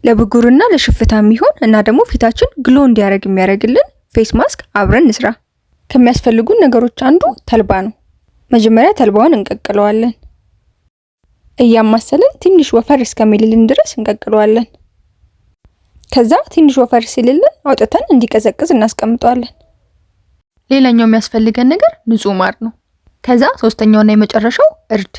ለብጉርና ለሽፍታ የሚሆን እና ደግሞ ፊታችን glow እንዲያደርግ የሚያደርግልን face mask አብረን እንስራ። ከሚያስፈልጉን ነገሮች አንዱ ተልባ ነው። መጀመሪያ ተልባውን እንቀቅለዋለን። እያማሰልን ትንሽ ወፈር እስከሚልልን ድረስ እንቀቅለዋለን። ከዛ ትንሽ ወፈር ሲልልን አውጥተን እንዲቀዘቅዝ እናስቀምጠዋለን። ሌላኛው የሚያስፈልገን ነገር ንጹህ ማር ነው። ከዛ ሶስተኛውና የመጨረሻው እርድ።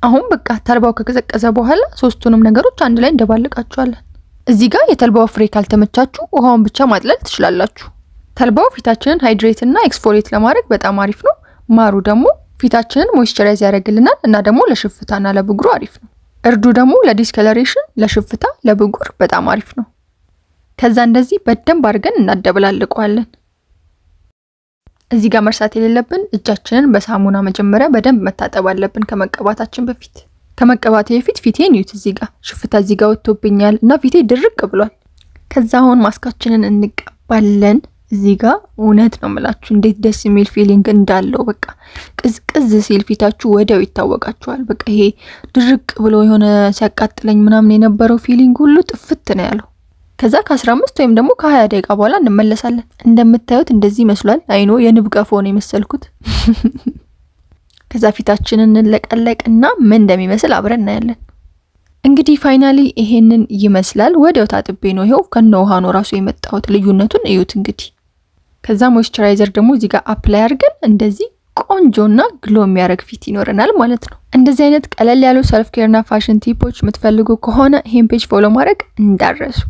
አሁን በቃ ተልባው ከቀዘቀዘ በኋላ ሶስቱንም ነገሮች አንድ ላይ እንደባልቃቸዋለን። እዚህ ጋር የተልባው ፍሬ ካልተመቻችሁ ውሃውን ብቻ ማጥለል ትችላላችሁ። ተልባው ፊታችንን hydrate እና exfoliate ለማድረግ በጣም አሪፍ ነው። ማሩ ደግሞ ፊታችንን moisturize ያደርግልናል እና ደግሞ ለሽፍታና ለብጉሩ አሪፍ ነው። እርዱ ደግሞ ለ discoloration፣ ለሽፍታ፣ ለብጉር በጣም አሪፍ ነው። ከዛ እንደዚህ በደንብ አድርገን እናደበላልቀዋለን። እዚህ ጋር መርሳት የሌለብን እጃችንን በሳሙና መጀመሪያ በደንብ መታጠብ አለብን ከመቀባታችን በፊት። ከመቀባቴ በፊት ፊቴን እዩት። እዚህ ጋር ሽፍታ እዚህ ጋር ወጥቶብኛል እና ፊቴ ድርቅ ብሏል። ከዛ አሁን ማስካችንን እንቀባለን። እዚህ ጋር እውነት ነው የምላችሁ እንዴት ደስ የሚል feeling እንዳለው፣ በቃ ቅዝቅዝ ሲል ፊታችሁ ወዲያው ይታወቃችኋል። በቃ ይሄ ድርቅ ብሎ የሆነ ሲያቃጥለኝ ምናምን የነበረው feeling ሁሉ ጥፍት ነው ያለው። ከዛ ከ15 ወይም ደግሞ ከ20 ደቂቃ በኋላ እንመለሳለን። እንደምታዩት እንደዚህ ይመስሏል። I know፣ የንብ ቀፎ ነው የመሰልኩት። ከዛ ፊታችንን እንለቀለቅና ምን እንደሚመስል አብረን እናያለን። እንግዲህ finally ይሄንን ይመስላል። ወዲያው ታጥቤ ነው፣ ይኸው ከነ ውሃ ነው ራሱ የመጣሁት። ልዩነቱን እዩት እንግዲህ። ከዛ moisturizer ደግሞ እዚህ ጋር apply አድርገን እንደዚህ ቆንጆና glow የሚያደርግ ፊት ይኖረናል ማለት ነው። እንደዚህ አይነት ቀለል ያሉ self care ና fashion tip ኦች የምትፈልጉ ከሆነ ይሄን page follow ማድረግ እንዳትረሱ።